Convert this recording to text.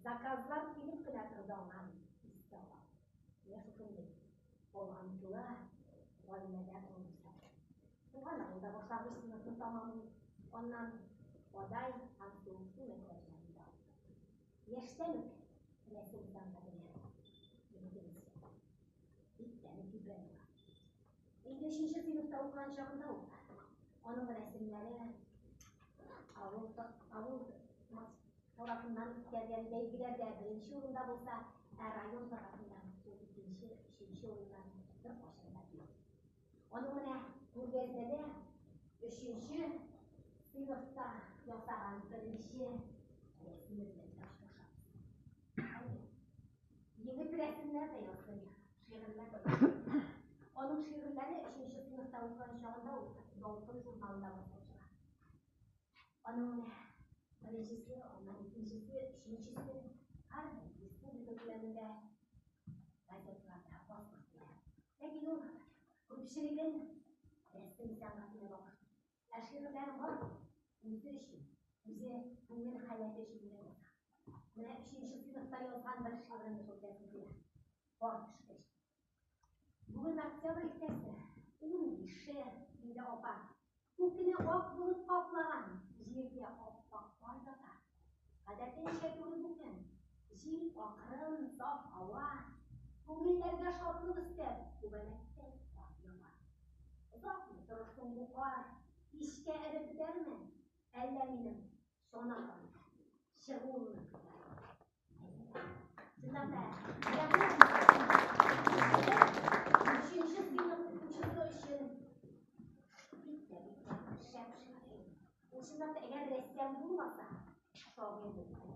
Заказлар килеп кенә торды аңа, дип искә ала. Менә шушындый талантлы гаиләдә туып үсә. Туган авылда башлангыч сыйныфны тәмамлый, аннан Адай һәм Суыксу мәктәпләрендә укый. Яшьтән үк рәсем сәнгатенә егетебез бик тә мөкиббән була. Инде өченче сыйныфта укыган чагында ук аның рәсемнәре авыл авыл тарафыннан үткәргән бәйгеләрдә беренче урында булса, ә район тарафыннан ул икенче, өченче урыннан беркайчан да ким. Аның менә күргәзмәдә өченче сыйныфта ясаган беренче рәсеме белән дә очрашабыз. Әйе, егет рәсемнәр дә ясый, шигырьләр дә яза. Аның шигырьләре өченче сыйныфта укыган чагында ук Ялкын журналында басылып чыга. Аның менә беренчесе, аннан икенчесе, өченчесе һәрбер республика күләмендә газеталарда басылып килә. Ләкин ул күпчелеген рәсем сәнгатенә багышлый. Ә шигырьләрен бары үзе өчен, үзе күңел халәте өчен генә яза. Менә өченче сыйныфта язган бер шигырен укып килә. Кар төшкәч. Бүген октябрь иртәсе, 15-е, диде апа. Күкне ак болыт каплаган, җиргә ап-ак кар ята. Гадәтенчә түгел бу көн. Җил акрын, саф һава. Күңелләргә шатлык өстәп, күбәләктәй кар ява. Озакмы торыр соң бу кар? Кичкә эреп бетәрме? Әллә минем чана чыгуымны көтәр? Өченче сыйныф укучысы өчен бик тә бик тә шәп шигырь. Ул чынлап та әгәр рәссам булмаса, шагыйрь булыр.